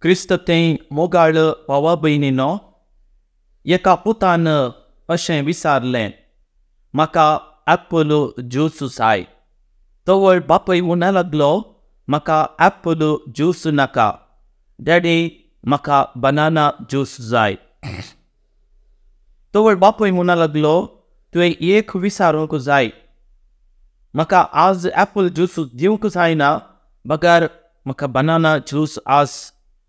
क्रिस्त तें मोगाळ भावा भयणीनो, एका पुतान अशें विचारलें, म्हाका ॲपल ज्यूस जाय. तवळ बापूय म्हणा लागलो, म्हाका ॲपल ज्यूस नाका डॅडी, म्हाका बनाना ज्यूस जाय. तवळ बापूय म्हणा लागलो, तुवें एक विचारूंक जाय, म्हाका आज ॲपल ज्यूस दिवंक जायना, बगर म्हाका बनाना ज्यूस आज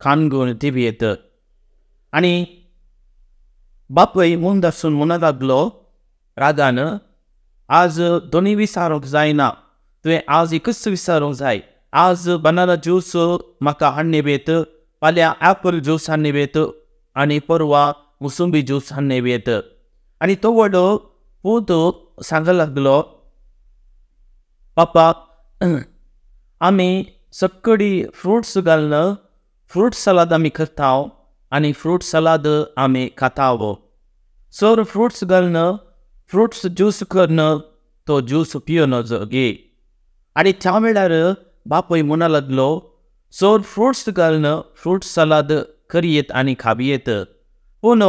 खाण घेवन दिवयेत. आनी बापूय मुंदासून म्हणा लागलो रागान, आज दोनूय विचारूंक जायना, तुवें आज एकूच विचारूंक जाय. आज बनाना ज्यूस म्हाका हाडणे वेत, फाल्यां ॲपल ज्यूस हाडणे वेत आनी परवां मोसंबी ज्यूस हाडणे वेत. आनी तो व्हडलो पूत सांगूंक लागलो, पापा आमी सक्कडी फ्रुट्स घालून फ्रूट सलाद आमी करता आनी फ्रूट सलाद आमी खाता. सर फ्रुट्स घालून फ्रुट्स ज्यूस करून तो ज्यूस पियो गे. आनी त्या वेळार बापूय म्हणा लागलो, सर फ्रुट्स घालून फ्रूट सलाद करयेत आनी खावयेत, पूण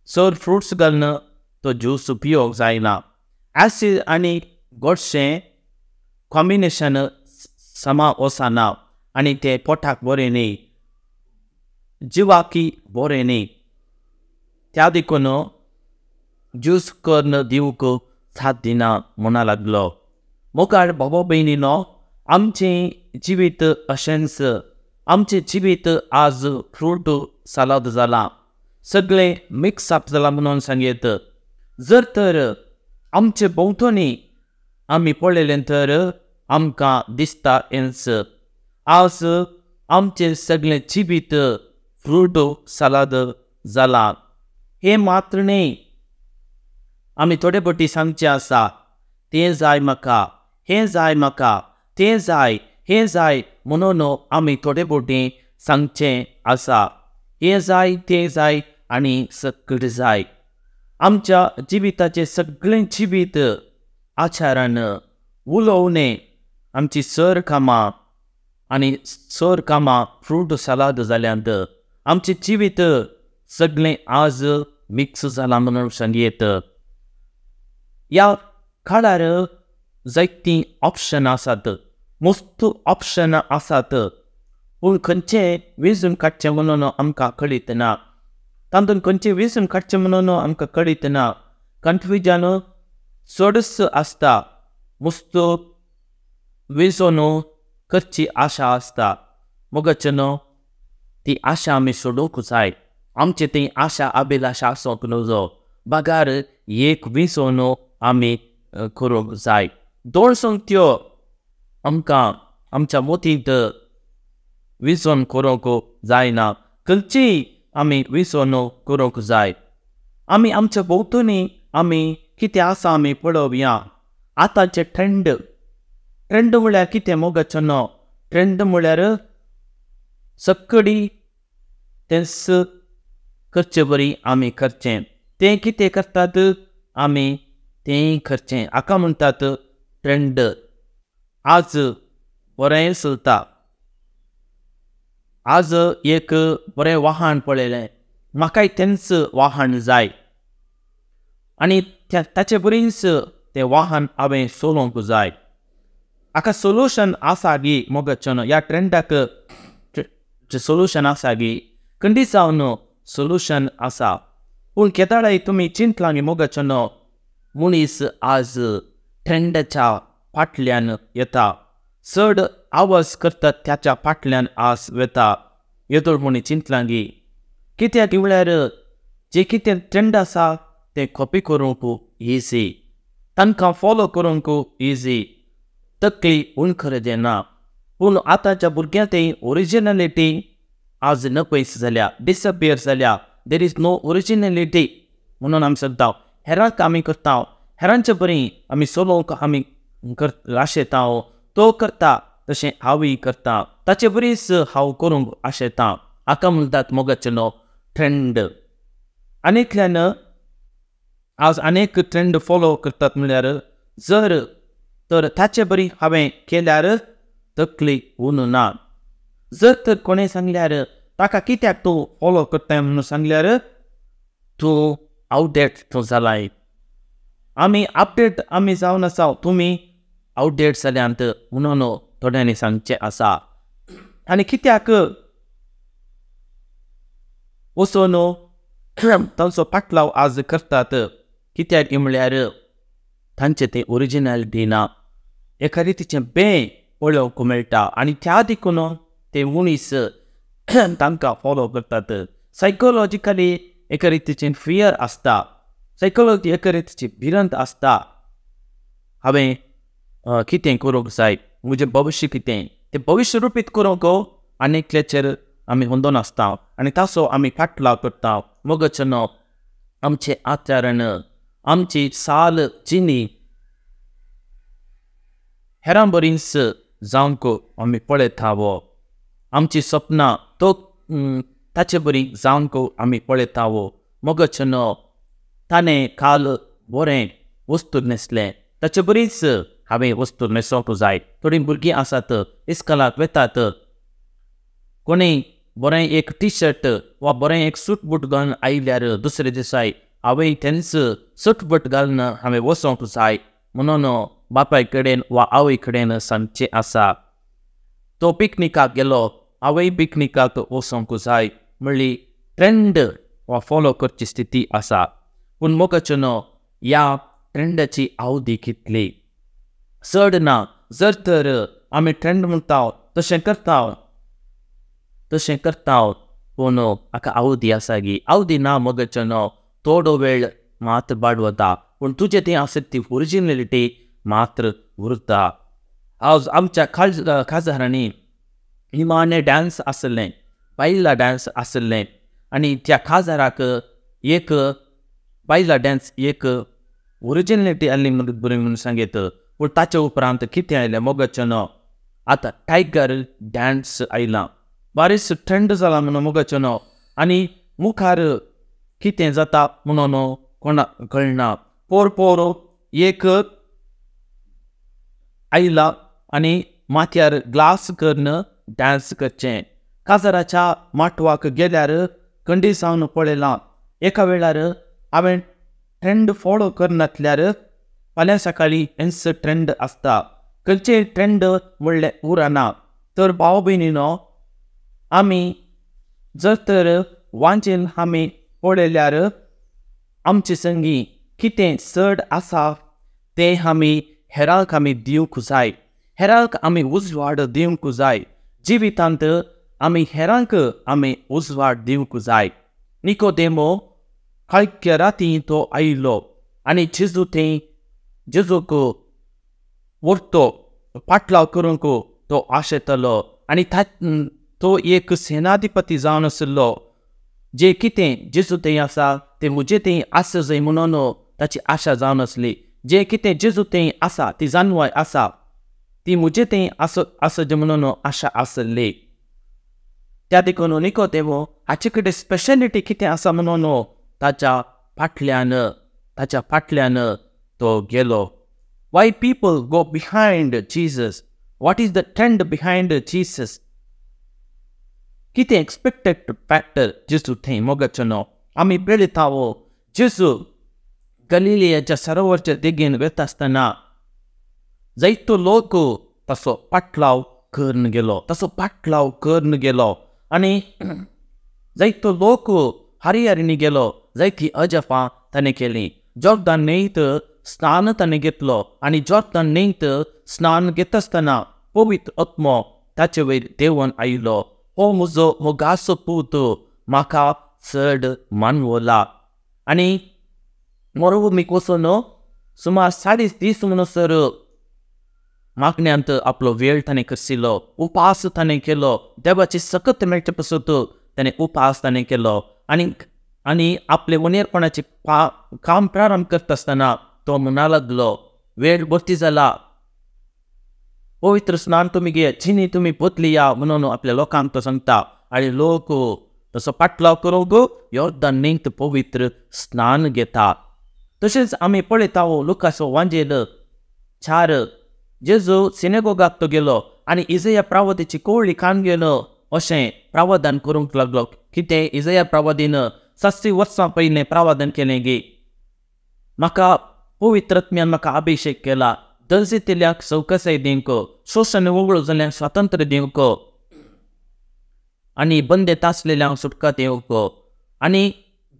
सर फ्रुट्स घालून तो ज्यूस पियोंक जायना. ॲसिड आनी गोडशें कॉम्बिनेशन समा वचना आनी तें पोटाक बरें न्ही, जिवाकी बरें न्ही. त्या देखून ज्यूस करून दिवंक साथ दिना म्हणा लागलो. मोगाळ बाबा भयणीनो, आमचें जिवीत अशेंच, आमचें जिवीत आज फ्रूट सालाद जालां, सगळें मिक्स अप जालां म्हणून सांगयत. जर तर आमचे भोंवतणी आमी पळयलें तर आमकां दिसता हेंच, आज आमचें सगळें जिवीत फ्रूट सालाद जालां. हें मात्र न्ही, आमी थोडे पटी सांगचें आसा, तें जाय म्हाका, हें जाय म्हाका, तें जाय, हें जाय म्हणून आमी थोडे पटी सांगचें आसा. हें जाय, तें जाय आनी सगळें जाय. आमच्या जिविताचें सगळें जिवीत आचारान उलोवणें, आमची सर कामां आनी सर कामां फ्रूट सलाद जाल्यांत. आमचें जिवीत सगळें आज मिक्स जालां म्हणून सांगयेत. ह्या काळार जायतीं ऑप्शन आसात, मस्त ऑप्शन आसात, पूण खंयचें वेंचून काडचें म्हणून आमकां कळीत ना. तातूंत खंयचें वेंचून काडचें म्हणून आमकां कळीत ना. कन्फ्युजन चडच आसता. मस्त वेंचून करची आशा आसता, मोगाचें न्हू ती आशा आमी सोडूंक जाय. आमचे ती आशा अभिलाशा आसूंक नजो, बगर एक वेंचून आमी करूंक जाय. दोन संगत्यो आमकां आमच्या मतींत वेंचून करूंक जायना, खंयचीय आमी वेंचून करूंक जाय. आमी आमच्या भोंवतणी आमी कितें आसा आमी पळोवया. आतांचे ट्रेंड, ट्रेंड म्हळ्यार कितें मोगाचें न्हू, ट्रेंड म्हळ्यार सक्कडी तेंच करचे बरी आमी करचें, तें कितें करतात आमी तें करचें, हाका म्हणटात ट्रेंड. आज बरें चलता. आज एक बरें वाहन पळयलें, म्हाकाय तेंच वाहन जाय आनी ताचे बरीच तें वाहन हांवें चलोवंक जाय. हाका सोल्युशन आसा गी मोगाचें न्हू, ह्या ट्रेंडाक सोल्युशन आसा गी? खंडीत जावन सोल्युशन आसा. पूण केदाळाय तुमी चिंतलां गी मोगाचें न्हू, मनीस आज ट्रेंडाच्या फाटल्यान येता, चड आवाज करतात त्याच्या फाटल्यान आज वेता. येदोळ म्हणी चिंतलां गी? कित्याक म्हळ्यार जे कितें ट्रेंड आसा तें कॉपी करूंक इजी, तांकां फॉलो करूंक इजी, तकली उणखर जायना. पूण आतांच्या भुरग्यां ती ओरिजिनलिटी आज नपयस जाल्या, डिसअपियर जाल्या. There is no originality म्हणून आमी सांगता. हेरांक आमी करता, हेरांचे बरी आमी चलोवंक आमी आशेता, तो करता तशें हांवूय करता, ताचे बरीच हांव करूंक आशेता. हाका म्हणटात मोगाचें न्हू ट्रेंड. आनीकल्यान आज अनेक ट्रेंड फॉलो करतात म्हळ्यार जर तर ताचे बरी हांवें केल्यार तकली उरूना. जर तर कोणें सांगल्यार ताका कित्याक तूं फॉलो करताय म्हणून सांगल्यार तूं आवडेट तूं जालाय. आमी अपडेट आमी जावन आसा, तुमी आवडेट जाल्यांत म्हणून थोड्यांनी सांगचें आसा. आनी कित्याक वचून तांचो पाटलाव आज करतात, कित्याक म्हळ्यार तांचें तें ओरिजिनलिटी ना, एका रितीचें बें पळोवंक मेळटा आनी त्या देखून ते मनीस तांकां फॉलो करतात. सायकोलॉजिकली एका रितीचें फियर आसता, सायकोलॉजी एका रितीची भिरांत आसता. हांवें कितें करूंक जाय, म्हजें भविश्य कितें, तें भविश्य रुपीत करूंक आनी एकल्याचेर आमी हुंदोन आसता आनी ताचो आमी फाटलाव करता. मगचनो आमचें आचरण, आमची साल जिणी हेरां बरीच जावंक आमी पळयता वो, आमची सपनां तो ताचे बरी जावंक आमी पळयता वो. मगचनो ताणें काल बरें वस्तू न्हेसलें, ताचे बरीच हांवें वस्तू न्हेसोवंक जाय. थोडीं भुरगीं आसात इस्कॉलाक वेतात, कोणीय बरें एक टी शर्ट वा बरें एक सूट बूट घालून आयल्यार दुसरे दिसाय हांवें तेंच सूट बूट घालून हांवें वचोंक जाय म्हणून बापाय कडेन वा आवय कडेन सांगचें आसा. तो पिकनिकाक गेलो, हांवें पिकनिकाक वचोंक जाय म्हणली ट्रेंड वा फॉलो करची स्थिती आसा. पूण मोगाचेनो ह्या ट्रेंडाची अवधी कितली चड ना. जर तर आमी ट्रेंड म्हणटा तशें करता तशें करता, पूण हाका अवधी आसा गी? अवधी ना मोगाचेनो, थोडो वेळ मात्र बाडवता, पूण तुजें तें आसा ती ओरिजिनलिटी मात्र उरता. आज आमच्या काजारांनी निमाणें डांस आसलें, बायला डांस आसलें आनी त्या काजाराक एक बायला डांस एक ओरिजिनलिटी आसली म्हणून बरी म्हणून सांगीत. पूण ताचे उपरांत कितें आयलें मोगाचेनो, आतां टायगर डांस आयला, बारीस ट्रेंड जाला म्हणून मोगाचेनो. आनी मुखार कितें जाता म्हणून कोणाक कळना. पोर पोर एक आयला आनी माथ्यार ग्लास करून डांस करचें. काजाराच्या माटवाक गेल्यार कंडी जावन पळयलां. एका वेळार हांवें ट्रेंड फॉलो करनासल्यार फाल्यां सकाळीं हेंच ट्रेंड आसता. खंयचें ट्रेंड म्हणलें उरना. तर भाव भयणीनो, आमी जर तर वांजेल आमी पळयल्यार आमचे संगी कितें चड आसा तें आमी हेरांक आमी दिवंक जाय, हेरांक आमी उजवाड दिवंक जाय. जिवितांत आमी हेरांक आमी उजवाड दिवंक जाय. निकोदेमो काळख्या राती तो आयलो आनी जेजू थंय जेजूक व्हरतो पाटलाव करूंक तो आशेतालो आनी तो एक सेनाधिपती जावन आशिल्लो. जे कितें जेजू थंय आसा तें म्हजे थंय आसा जाय म्हणून ताची आशा जावन आसली. जे कितें जेजू थंय आसा ती जानवाय आसा ती म्हजे थंय आसा जे म्हणून आशा आसली. त्या देखून निकोदेमो हाचे कडेन स्पेशलिटी कितें आसा म्हणून ताच्या फाटल्यान तो गेलो. Why people go behind Jesus? What is the trend behind Jesus? कितें एक्सपेक्टेड फॅक्टर जेजू थंय मोगाचेनो आमी पळयता वो जेजू गलिलियाच्या सरोवरच्या देगेन वेता आसतना जायतो लोक ताचो पाटलाव करून गेलो, ताचो पाटलाव करून गेलो आनी जायतो लोक हरिहरिणी गेलो, जायती अजापां ताणें केलीं. जॉर्दान न्हंयत स्नान ताणें घेतलो आनी जॉर्दान न्हंयत स्नान घेतासतना पवित्र आत्मो ताचे वयर देंवन आयलो. हो म्हजो मोगाचो पूत, म्हाका चड मानवला. आनी मरुभुमीक वचून सुमार 40 दीस म्हणसर मागण्यांत आपलो वेळ ताणें करसिलो, उपास ताणें केलो. देवाची सकत मेळचे पासत ताणें उपास ताणें केलो आनी आनी आपले वनेरपणाचें काम प्रारंभ करता आसतना तो म्हणा लागलो, वेळ भरती जाला, पवित्र स्नान तुमी घेया, जिणी तुमी बदलिया म्हणून आपल्या लोकांक तो सांगता. आनी लोक तसो पाटलाव करूंक योर्दान न्हंयत पवित्र स्नान घेता. तशेंच आमी पळयता लुकासो वांजेल 4 जेजू सिनेगोगाक तो गेलो आनी इजया प्रावतीची कोवळी कान गेलो अशें प्रावधान करूंक लागलो. कितें इजया प्रवादीन 700 वर्सां पयलें प्रावधान केलें गी म्हाका पवित्र आत्म्यान म्हाका अभिशेक केला दंजितिल्यांक सवकसाय दिवंक, शोशण वगळू जाल्ल्यांक स्वातंत्र्य दिवंक आनी बंदेत आसलेल्यांक सुटका दिवंक आनी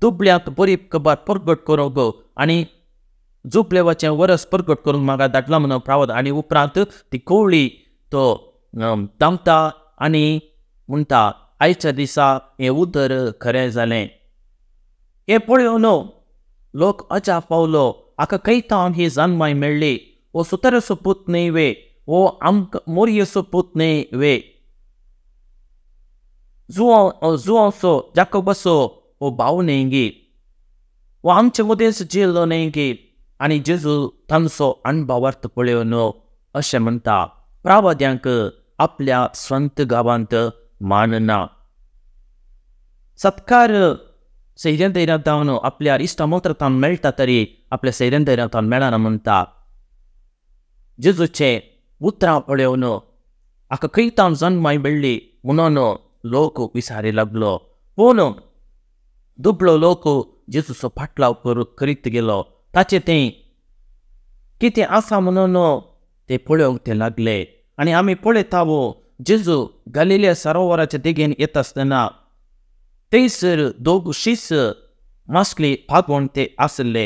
दुबळ्यांक बरी खबर परगट करूंक आनी जुबलेवाचें वरस परगट करूंक म्हाका धाडला म्हणून प्रावधान. आनी उपरांत ती कोवळी तो दामता आनी म्हणटा आयच्या दिसा हें उतर खरें जालें. हें पळोवन लोक अजाप पावलो, हाका खंय तावन ही जाणवाय मेळ्ळी? हो सुताराचो पूत न्हय वे? हो आमकां मोरयेचो पूत न्हय वे? जुवांचो जाकोबाचो हो भाव न्हय गी? हो आमचे मदींच जियेल्लो न्हय गी? आनी जेजू तांचो अणभवार्थ पळोवन अशें म्हणटा, प्रावाद्यांक आपल्या स्वंत गांवांत मानना. सत्कार सैऱ्यां धैर्यांत आपल्या इश्टा मेळटा तरी आपल्या सैऱ्यां धैर्यांत मेळना म्हणटा. जेजूचें उतरां पळोवन हाका खंय तावन जन्माय मेळ्ळी म्हणून लोक विचारी लागलो. पूण दुबळो लोक जेजूचो फाटलाव करीत गेलो. ताचें तें कितें आसा म्हणून ते पळोवंक ते लागले. आनी आमी पळयता जेजू गालिलिया सरोवराच्या देगेन येता आसतना थंयसर दोग शीस मासली फागोवन ते आसले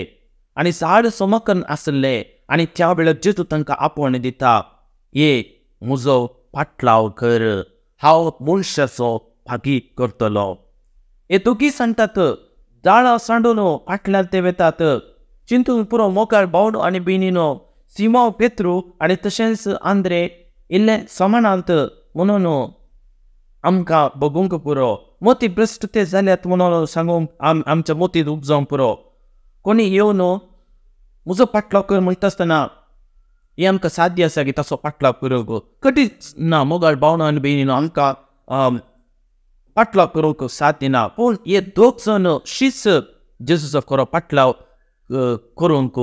आनी झाड समकन आसले. आनी त्या वेळार जेजू तांकां आपोवणें दिता, ये म्हजो फाटलाव कर, हांव मनशाचो भागी करतलो. हे दोगी सांगतात, जाळां सांडून फाटल्यान ते वेतात. चिंतून पुरो मोगाळ भावनो आनी भयणीनो, सिमांव पेत्रू आनी तशेंच आंद्रे इल्ले समानांत म्हणून आमकां बगूंक पुरो. मोती भ्रश्ट ते जाल्यात म्हणून सांगूंक आमच्या मोतींत उपजावंक पुरो. कोणी येवन म्हजो फाटलाव कर म्हणटा आसतना हें आमकां साध्य आसा की तसो फाटलाव करूंक कधीच ना. मोगाळ भावनो आनी भयणीनो, आमकां फाटलाव करूंक साध्य ना. पूण हे दोग जाण शीस जेजूचो खरो फाटलाव करूंक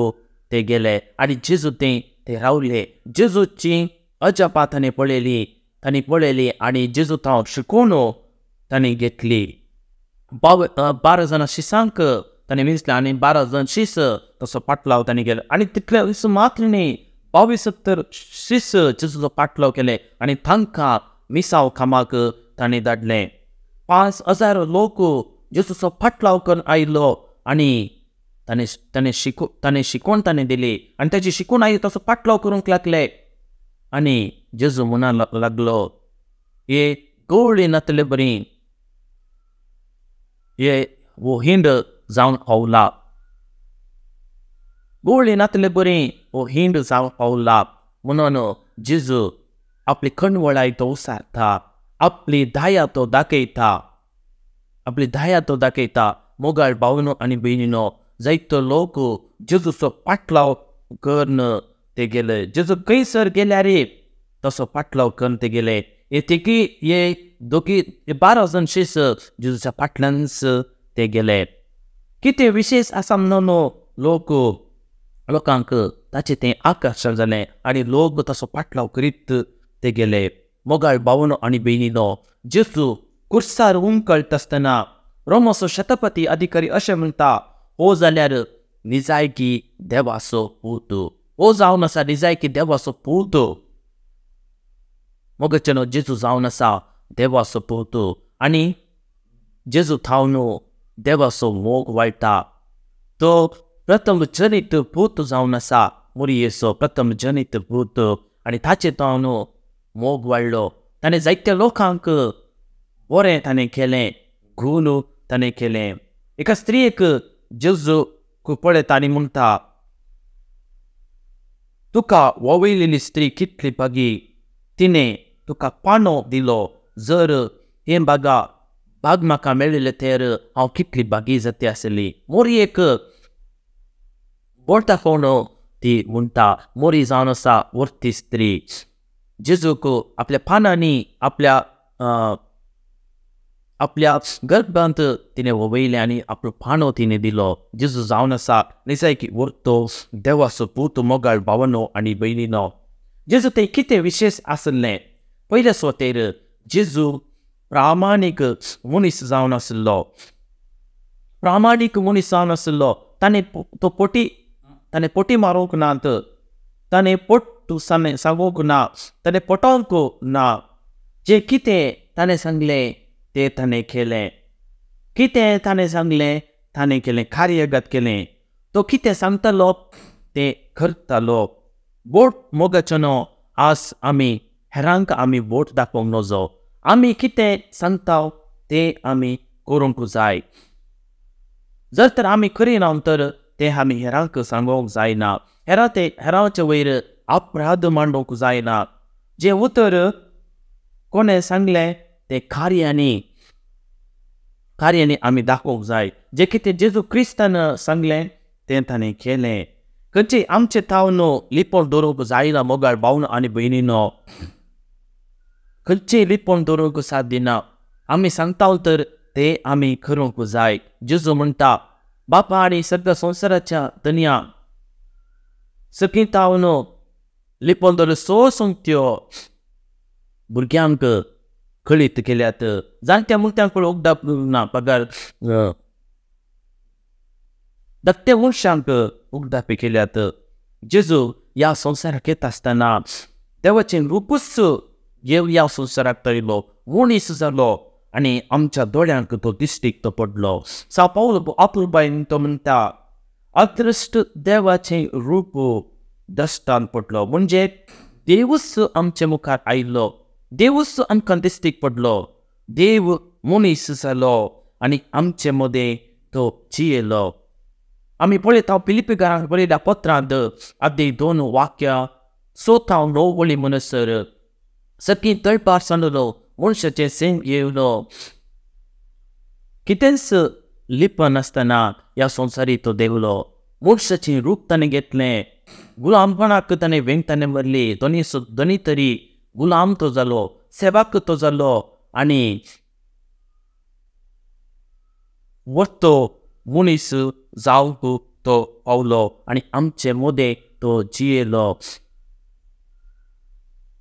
ते गेले आनी जेजू ते रावले. जेजूची अजापां ताणें पळयली, तांणी पळयली आनी जेजू तांव शिकोवन तांणी घेतली. 12 जाणां शिसांक ताणें विंचलें आनी 12 जाण शीस तसो फाटलाव तांणी केलो. आनी तितले दीस मात्र न्ही, 22 शीस जेजूचो फाटलाव केले आनी तांकां मिसाव कामाक तांणी धाडलें. 5000 लोक जेजूचो फाटलाव करून आयलो आनी ताणें शिकवण ताणें दिली आनी ताची शिकवण आयली तसो फाटलाव करूंक लागले. आनी जेजू म्हणा लागलो, हे गवळी नातले बरी हे हो हिंड जावन पावला, गवळी नातले बरी हो हिंड जावन पावला. म्हणून जेजू आपली कणवळाय तो उसारता, आपली दया तो दाखयता, आपली दया तो दाखयता. मोगाळ भावनो आनी भयणीनो, जायतो लोक जेजूचो फाटलाव करून ते गेले. जेजू खंयसर गेल्यार तसो फाटलाव करून ते गेले. हे तिगी हे दोगी 12 जाण शीस जेजूच्या फाटल्यानच ते गेले. कितें विशेश आसा म्हणून लोक लोकांक ताचें तें आकर्शण जालें आनी लोक तसो फाटलाव करीत ते गेले. मोगाळ भावनो आनी भयणीनो, जेजू कुर्सार हुमकळटा आसतना रोमाचो शतपती अधिकारी अशें म्हणटा, हो जाल्यार निजायकी देवाचो पूत, हो जावन आसा निजायकी देवाचो पूत. मोगाचें जेजू जावन आसा देवाचो पूत आनी जेजू थावन देवाचो मोग वाळटा. तो प्रथम जनीत पूत जावन आसा, मोरयेचो प्रथम जनीत पूत आनी ताचे थावन मोग वाडलो. ताणें जायत्या लोकांक बरें ताणें केलें, गुण ताणें केलें. एका स्त्रियेक जेजू पळयता आनी म्हणटा, तुका वळयलेली स्त्री कितली भागी, तिणें तुका पानो दिलो, जर हें बागा भाग म्हाका मेळिल्लें तर हांव कितली भागी जाती आसली. मोरयेक बोट दाखोवन ती म्हणटा, मोरी जावन आसा वर्ती स्त्री. जेजूक आपल्या पानांनी आपल्या आपल्या गर्भांत तिणें वळयलें आनी आपलो पानो तिणें दिलो. जेजू जावन आसा निजायकी वर्तो देवाचो पूत. मोगाळ भावनो आनी भयणीनो, जेजू तें कितें विशेश आसलें? पयल्या सुवातेर जेजू प्रामाणीक मनीस जावन आशिल्लो, प्रामाणीक मनीस जावन आशिल्लो. ताणें तो पोटी, ताणें पोटी मारूंक ना, ताणें पोट सांगूंक ना, ताणें पोटोवंक ना. जें कितें ताणें सांगलें तें ताणें केलें, कितें ताणें सांगलें ताणें केलें, कार्यगत केलें. तो कितें सांगतालो तें करतालो. बोट मोगाचो न्हू आज आमी हेरांक आमी बोट दाखोवंक नजो. आमी कितें सांगता तें आमी करूंक जाय. जर तर आमी करिना तर तें आमी हेरांक सांगूंक जायना, हेरां ते हेरांचे वयर अपराध मांडूंक जायना. जें उतर कोणें सांगलें तें कार्यांनी कार्यांनी आमी दाखोवंक जाय. जें कितें जेजू क्रिस्तान सांगलें तें ताणें केलें. खंयचें आमचें तावन लिपोवन दवरूंक जायना मोगाळ भावन आनी भयणीनो, खंयचें लिपोवन दवरूंक साथ दिना. आमी सांगता तर ते आमी करूंक जाय. जेजू म्हणटा, बापा आनी सगळ्या संवसाराच्या धनया सगळीं तावन लिपोवन दवरल्यो सो सोंपत्यो भुरग्यांक कळीत केल्यात. जाणट्या मुर्त्यांक उगडाप ना, पगार धाकट्या मनशांक उगडापी केल्यात. जेजू ह्या संवसाराक येता आसतना देवाचें रुपूच घेवन ह्या संवसाराक तयलो, मनीस जालो आनी आमच्या दोळ्यांक तो दिश्टीक तो पडलो. सा पावल अपुरबायेन तो म्हणटा, अदृश्ट देवाचें रूप दश्टान पडलो. म्हणजे देवूच आमचे मुखार आयलो, देवूच आमकां दिश्टीक पडलो, देव मनीस जालो आनी आमचे मदें तो जियेलो. आमी पळयता फिलिपीकारांक बरयल्या पत्रांत आदी 2 वाक्यां 6 ते 9 वळी म्हणसर सगळीं तळपार सांडलो, मनशाचें सेम येवलो, कितेंच लिपनासतना ह्या संवसारी तो देवलो. मनशाचें रूप ताणें घेतलें, गुलामपणाक ताणें वेंग ताणें मारली, दोनी तरी गुलाम तो जालो, सेवाक तो जालो आनी वर्तो मनीस जावंक तो पावलो आनी आमचे मदें तो जियेलो.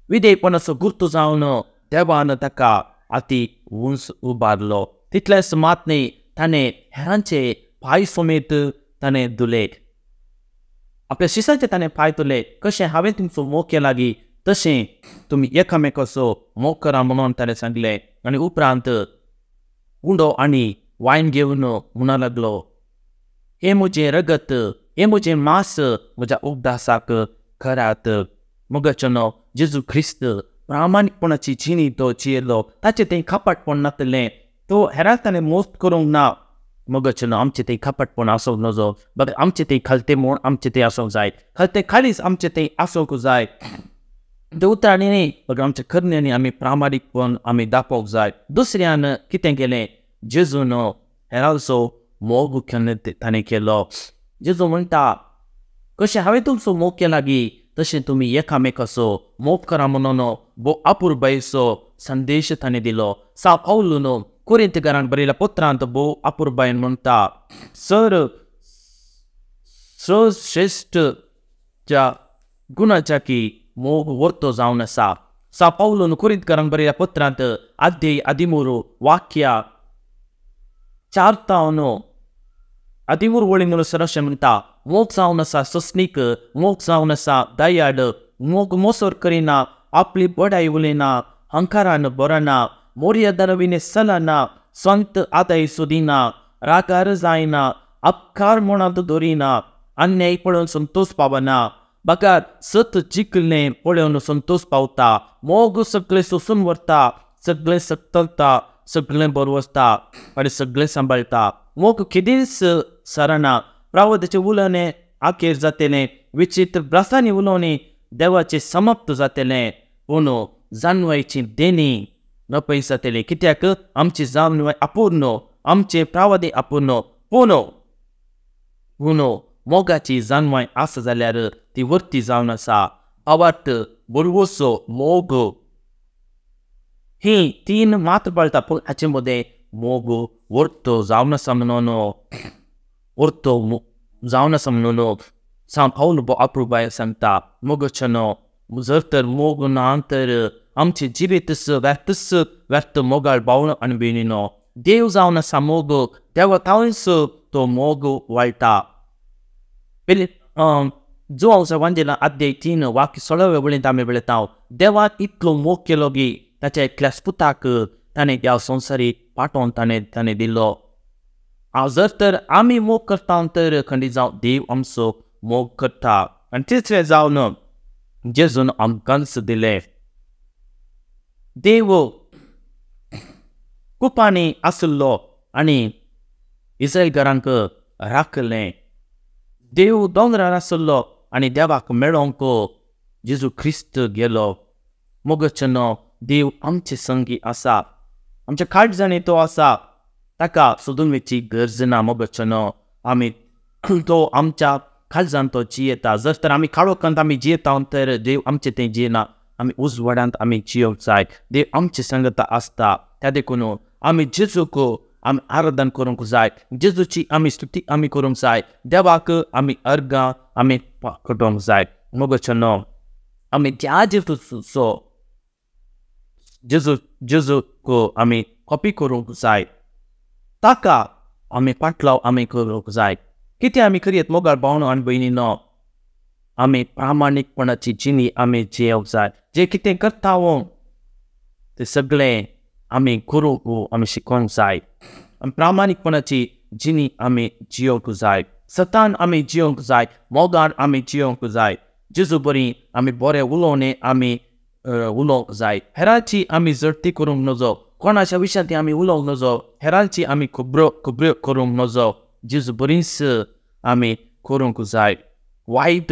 विधेयपणाचो गुर्तो जावन देवान ताका आती उंच उबारलो. तितलेंच मात न्ही, ताणें हेरांचे पांय समेत ताणें धुले, आपल्या शिसांचे ताणें पांय धुले. कशें हांवें तुमचो मोग केला गी तशें तुमी एकामेकाचो मोग करा म्हणून ताणें सांगलें. आनी उपरांत उंडो आनी वायन घेवन म्हणा लागलो, हें म्हजें रगत, हें म्हजें मांस म्हज्या उगडासाक करात. मोगाचें जेजू क्रिस्त प्रामाणीकपणाची जिणी तो जियेलो, ताचें तें कपटपण नासलें, तो हेरांक ताणें मोस्त करूंक ना. मोगाचें आमचें तें कपटपण आसूंक नजो, बट आमचें तें खालतें म्हूण आमचें तें आसूंक जाय, खालतें खालीच आमचें तें आसूंक जाय. ते उतरांनी न्ही, बट आमच्या करण्यांनी आमी प्रामाणीकपण आमी दाखोवंक जाय. दुसऱ्यान कितें केलें, जेजून हेरांचो मोग ताणें केलो. जेजू म्हणटा, कशें हांवें तुमचो मोग केला गी तशें तुमी एकामेकाचो मोग करा म्हणून भोव अपुरबायेचो संदेश ताणें दिलो. सा पावलून कोरिंतकारांक बरयल्या पत्रांत भोव अपुरबायेन म्हणटा, सर श्रेश्ठ ज्या गुणाच्या की मोग वर्तो जावन आसा. सा पावलून कोरिंतकारांक बरयल्या पत्रांत अध्याय 13 वाक्या 4 ते 13 वळी म्हणसर अशें म्हणटा, मोग जावन आसा सस्नीक, मोग जावन आसा दयाळ, मोग मोसोर करिना, आपली बडाय उलयना, हंकारान बरना, मोर्यादान विणे चलना, संत आदाय सोदिना, रागार जायना, अपकार मनांत दवरिना, अन्याय पळोवन संतोष पावना, बगर सत जिखलें पळोवन संतोष पावता, मोग सगळें सोसून व्हरता, सगळें सकतलता, सगळें बरवसता आनी सगळें सांबाळटा. मोग केदींच सरना, प्रावदाचें उलोवणें आखेर जातलें, विचित्र ब्रासांनी उलोवणें देवाचें समाप्त जातलें, पूण जाणवायची देणी नपय जातली. कित्याक आमची जाणवाय अपूर्ण, आमचें प्रावदे अपूर्ण, पूण पूण मोगाची जाणवाय आसा जाल्यार ती वर्ती जावन आसा. आवार्त, बरवसो, मोग ही 3 मात्र पाळटा, पूण हाचे मदें मोग वर्तो जावन आसा म्हणून, वर्तो जावन आसा म्हणून सा पावल अपुरबाय सांगता. मोगाचें जर तर मोग ना तर आमचें जिवीतच व्यर्थच व्यर्थ. मोगाळ भाव आनी भयणीनो, देव जावन आसा मोग, देवा थावनच तो मोग वाळटा. जुवांव वांजेला अध्याय 3 वाक्य 16 वळींत आमी पळयता, देवान इतलो मोग केलो की ताच्या एकल्याच पुताक ताणें ह्या संवसारी पाठोवन ताणें दिलो. जर तर आमी मोग करता तर खंडीत जावन देव आमचो मोग करता. आनी तिसरें जावन जेजून आमकांच दिलें. देव कुपांनी आशिल्लो आनी इस्रायलकारांक राखलें. देव दोंगरार आशिल्लो आनी देवाक मेळोवंक जेजू क्रिस्त गेलो. मोगचनो, देव आमचे संगी आसा, आमच्या काळजांनी तो आसा, ताका सोदून वचची गरज ना. मोगचनो, आमी तो आमच्या काळजान तो जियेता. जर तर आमी काळोखांत आमी जियेता तर देव आमचे थंय जियेना. आमी उजवाडांत आमी जियोंक जाय. देव आमचे संगता आसता. त्या देखून आमी जेजूक आमी आराधन करूंक जाय, जेजूची आमी स्तुती आमी करूंक जाय, देवाक आमी अर्गां आमी कटोवंक जाय. मोगचनो, आमी त्या जेजूचो जेजूक आमी कॉपी करूंक जाय, ताका आमी पाटलाव आमी करूंक जाय. कितें आमी करयत मोगाळ भावनो आनी भयणीनो, आमी प्रामाणीकपणाची जिणी आमी जियेवंक जाय. जें कितें करता तें सगळें आमी करूंक आमी शिकोवंक जाय. आमी प्रामाणीकपणाची जिणी आमी जियोवंक जाय, सतान आमी जियोवंक जाय, मोगान आमी जियोवंक जाय. जेजू बरी आमी बरें उलोवणें आमी उलोवंक जाय. हेरांची आमी जडती करूंक नजो, कोणाच्या विशयांत आमी उलोवंक नजो, हेरांची आमी खबरो खबऱ्यो करूंक नजो. जेजू बरीच आमी करूंक जाय. वायट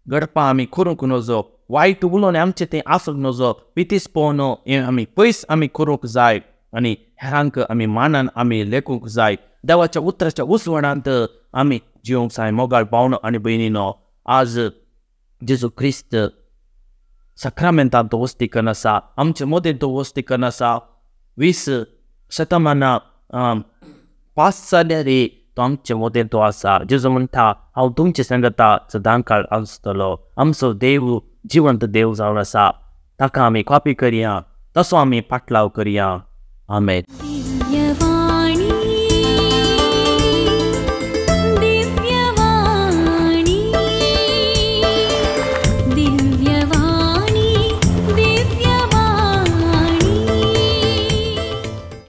घडपां आमी करूंक नजो, वायट उलोवणें आमचें तें आसूंक नजो, पितीसपण हें आमी पयस आमी करूंक जाय आनी हेरांक आमी मानान आमी लेखूंक जाय. देवाच्या उतराच्या उजवाडांत आमी जिवंक जाय. मोगाळ भावनो आनी भयणीनो, आज जेजू क्रिस्त साक्रामेंतांत तो वस्ती करून आसा, आमचे मदें तो वस्ती करून आसा. 20 शतमानां पास जाल्यार तो आमचे मदें तो आसा. जेजू म्हणटा, हांव तुमचे सांगता सदांकाळ आसतलो. आमचो देव जिवंत देव जावन आसा, ताका आमी कॉपी करया, तसो आमी पाटलाव करया. आमेन.